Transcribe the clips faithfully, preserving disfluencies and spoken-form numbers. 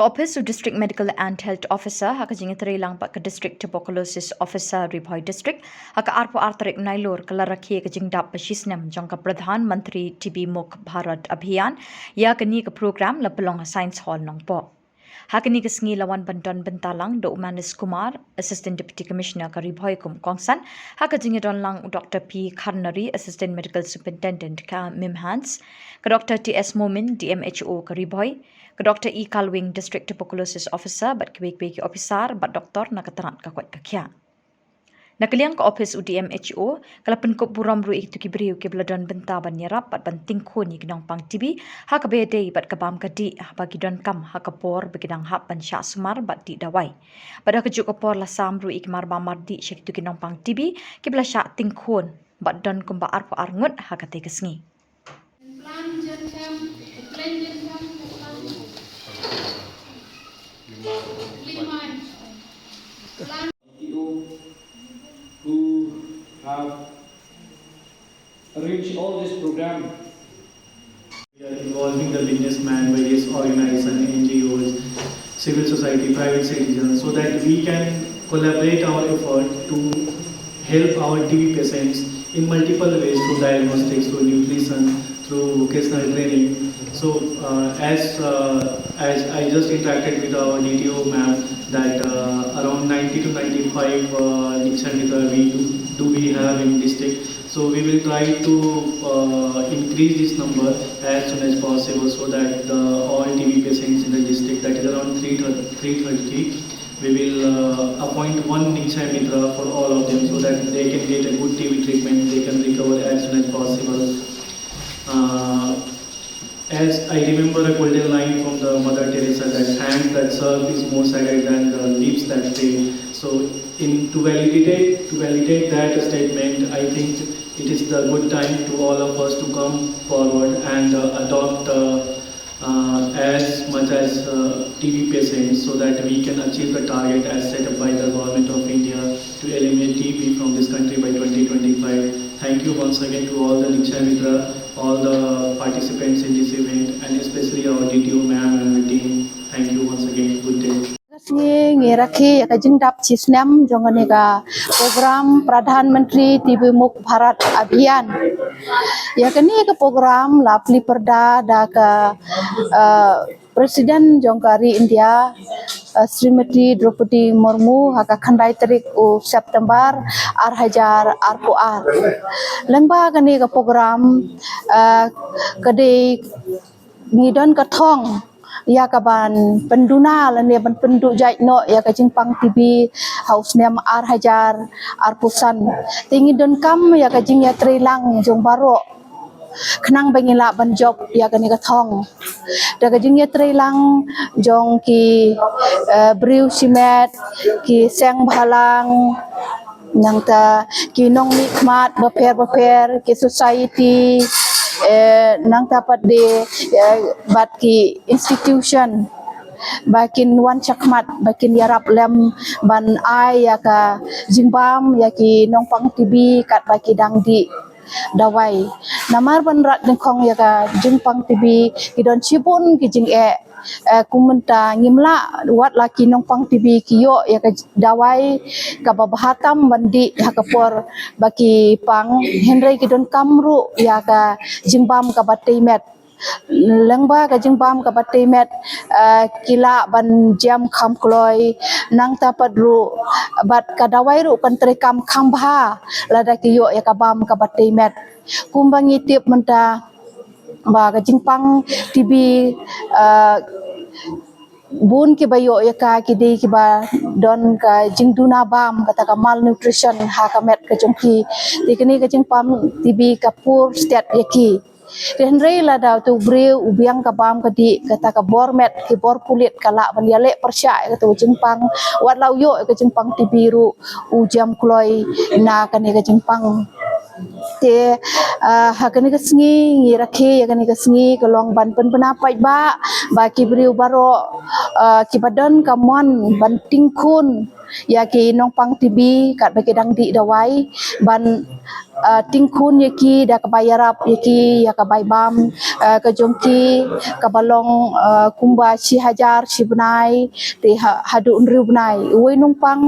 Ka ophis u District Medical and Health Officer ha ka jingïatreilang bad ka District Tuberculosis Officer Ri Bhoi District ha ka arphew ar tarik Nailur ka la rakhe ka jingdap ba shisnem jong ka Pradhan Mantri T B Mukt Bharat Abhiyan ïa kane ka program la pynlong ha Science Hall Nongpoh. Ha kane ka sngi la wan ban don bynta lang da u Manish Kumar, Assistant Deputy Commissioner ka Ri Bhoi kum u kongsan, ha ka jingïadon lang u Doctor P Kharnari, Assistant Medical Superintendent ka MIMHANS, ka Doctor T S Momin, D M H O ka Ri Bhoi, ka Doctor E Kalwing, District Tuberculosis Officer, bad kiwei kiwei ki ophisar bad doktor na ka tnat ka koit ka khiah. Na ka liang ka ophis u D M H O ka la pynkup burom ruh ïa kito ki briew kiba la don bynta ban ïarap bad ban tyngkhun ïa ki nongpang T B ha kaba ïadei bad ka bam ka dih haba ki donkam ha ka por ba ki dang hap ban shah sumar bad dih dawai. Bad ha kajuh ka por la sam ruh ïa ki marbam mardih sha kito ki nongpang T B kiba la shah tyngkhun bad don kumba arphew ar ngut ha katei ka sngi. Who have arranged all this program. We are involving the businessmen, various organizations, N G Os, civil society, private citizens, so that we can collaborate our effort to help our T B patients in multiple ways, through diagnostics, through nutrition, through vocational training. So, uh, as uh, as I just interacted with our D T O ma'am, that uh, around ninety to ninety-five uh, Nikshay Mitra we do, do we have in district. So we will try to uh, increase this number as soon as possible, so that the all T B patients in the district, that is around three thirty, three thirty, we will uh, appoint one Nikshay Mitra for all of them, so that they can get a good T B treatment, they can recover as soon as possible. Uh, as I remember a golden line from the Mother Teresa, that hands that serve is more sacred than the lips that pray. So, in to validate to validate that statement, I think it is the good time to all of us to come forward and uh, adopt uh, uh, as much as uh, T B patients, so that we can achieve the target as set up by the Government of India to eliminate T B from this country by twenty twenty-five. Thank you once again to all the Nikshay Mitra, all the participants in this event, and especially our D T O ma'am and her team. Thank you once again. Good day. Ka sngi ngi rakhe ïa ka jingdap shisnem jong kane ka program Pradhan Mantri T B Mukt Bharat Abhiyan. Ïa kane ka program la plie pyrda da ka uh, President jong ka ri India, uh, Srimati Droupadi Murmu, ha ka khyndai tarik u September ar hajar arphew ar. Lyngba kane ka program uh, ka dei ngi don ka thong ïa ka ban pynduna lane ban pynduh jait noh ïa ka jingpang T B ha u snem ar hajar arphew san. Te ngi donkam ïa ka jingïatreilang jong baroh khnang ba ngin lah ban jop ïa kane ka thong. Da ka jingïatreilang jong ki uh, briew shimet, ki seng bhalang, nangta ki nongmihkhmat bapher bapher, ki society, eh, nangta pat de eh, bad ki institution ba kin wan shakhmat ba kin ïarap lem ban ai ïa ka jingbam ïa ki nongpang T B katba ki dang dih dawai. Namar ban rat nyngkong ïa ka jingpang T B ki don shibun ki jingeh. Eh, kum mynta ngim lah wat la ki nongpang T B ki ïoh ïa ka dawai kaba bha tam ban dih ha ka por ba ki pang, hynrei ki donkam ruh ïa ka jingbam kaba tei met. Lyngba ka jingbam kaba tei met uh, ki lah ban jem kham kloi, nangta pat ruh bad ka dawai ruh kan treikam kham bha lada ki ïoh ïa ka bam kaba tei met. Kumba ngi tip mynta ba ka jingpang T B uh, bun kiba ïoh ïa ka ki dei kiba don ka jingduna bam, kata ka malnutrition ha ka met ka jong ki. Te kane ka jingpang T B ka pur stet ïa ki. Te hynrei lada utu u briew u biang ka bam ka dih, kata ka bor met, ki bor pulit ka lah ban ïaleh pyrshah ïa katu ka jingpang, wat la u ïoh ïa ka jingpang T B ruh u jem kloi na kane ka jingpang. Te uh, ha kane ka sngi ngi rakhe ïa kane ka sngi ka long ban pynbna paidbah ba ki briew baroh uh, kiba don ka mon ban tyngkhun ïa ki nongpang T B katba ki dang dih dawai ban ah, tyngkhun ïa ki da kaba ïarap ïa ki ïa ka bai bam, ah, ka jong ki kaba long, ah, kumba shi hajar shi bnai te ha, haduh hynriew bnai. Uwei u nongpang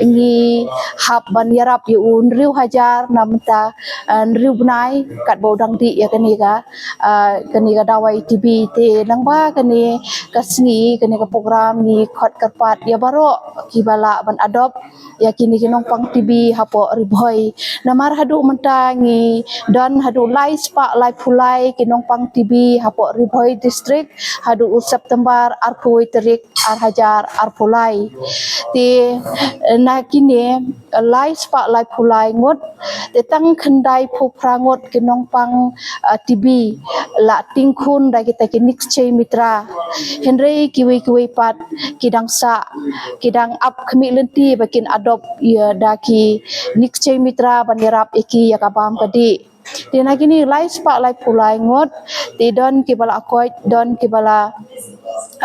ngi hap ban ïarap ïa u hynriew hajar na mynta, ah, hynriew bnai katba u dang dih ïa kane ka, ah, kane ka dawai T B. Te lyngba kane ka sngi, kane ka program ngi khot kyrpad ïa baroh kiba lah ban adopt ïa kine ki nongpang T B hapoh Ri Bhoi. Namar haduh mynta ngi don haduh lai spah laiphew lai ki nongpang T B hapoh Ri Bhoi District haduh u September arphew tarik ar hajar arphew lai. Te, eh, na kine, eh, lai spah laiphew lai ngut, te tang khyndai phew phra ngut ki nongpang, eh, T B la tyngkhun da kita ki Nikshay Mitra. Hynrei kiwei kiwei pat ki dang sah, ki dang ap khmih lynti ba kin adopt ïa da ki Nikshay Mitra ban ïarap ïa ki ïa ka bam ka dih. Te na kine lai spah laiphew lai ngut, te don kiba la koit, don kiba la,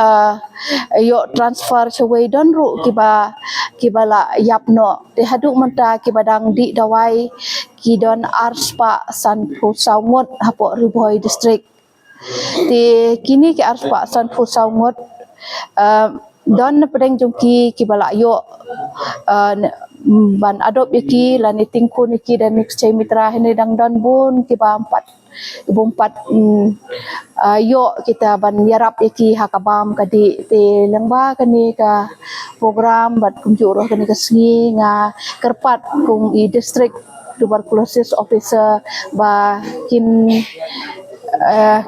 ah, ïoh transfer shawei, don ruh kiba, kiba la ïap noh. Te haduh mynta kiba dang dih dawai ki don ar spah sanphew saw ngut hapoh Ri Bhoi District. Te kine ki ar spah sanphew saw ngut, ah, don na pdeng jong ki kiba la ïoh, ah, ban adopt ïa ki lane tyngkhun ïa ki da Nikshay Mitra. Hynrei dang don bun kiba ym pat, bun pat, mm, ah, ïoh kita ban ïarap ïa ki ha ka bam ka dih. Te lyngba kane ka program bad kumjuh ruh kane ka sngi nga kyrpad kum i District Tuberculosis Officer ba kin, eh,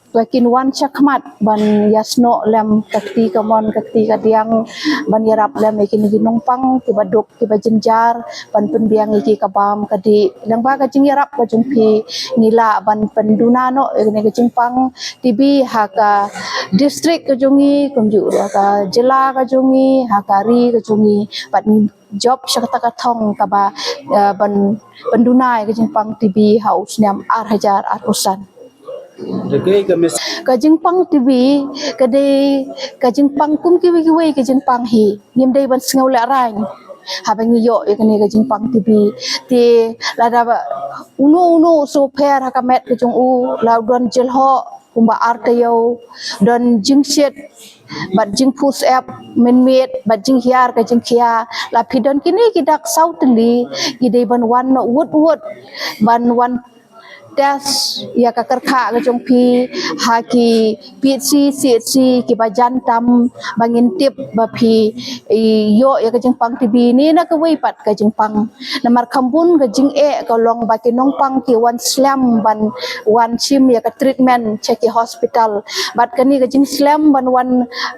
ba kin wan shakhmat ban ïasnoh lem ka kti kamon ka kti kadiang ban ïarap lem ïa kine ki nongpang kiba duk kiba jynjar ban pynbiang ïa ki ka bam ka dih. Lyngba ka jingïarap ka jong phi ngi lah ban pynduna noh ïa kine ka jingpang T B ha ka district ka jong ngi, kumjuh ruh ha ka jylla ka jong ngi, ha ka ri ka jong ngi. Bad ngi jop sha kata ka thong kaba, eh, ban pynduna ïa ka jingpang T B ha u snem ar hajar arphew san. Ka jingpang T B ka dei ka jingpang kum kiwei kiwei ka jingpang hi. Ngim dei ban sngew lehraiñ haba ngi ïoh ïa kane ka jingpang T B. Te lada ba uno uno u shu pher ha ka met ka jong u, la u don jyllhoh kumba ar taïew, don jingshit bad jingphuh syep mynmiet bad jinghiar ka jingkhia. La phi don kine ki dak saw tylli, ki dei ban wan noh wut wut ban wan test ïa ka kyrkhah ka jong phi ha ki P H C, C H C kiba jan tam ba ngin tip ba phi, i, ïoh ïa ka jingpang T B ne na kawei pat ka jingpang. Namar kham bun ka jingeh ka long ba ki nongpang ki wan slem ban wan shim ïa ka treatment sha ki hospital. Bad kane ka jingslem ban wan,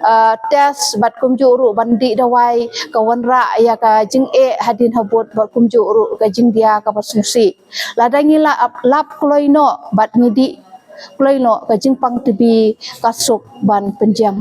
ah, test bad kumjuh ruh ban dih dawai ka wanrah ïa ka jingeh hadien habud bad kumjuh ruh ka jingdia kaba sngewsih. Lada ngi la ap, lap kloi noh bad ngi dih kloi noh, ka jingpang T B ka suk ban pynjem.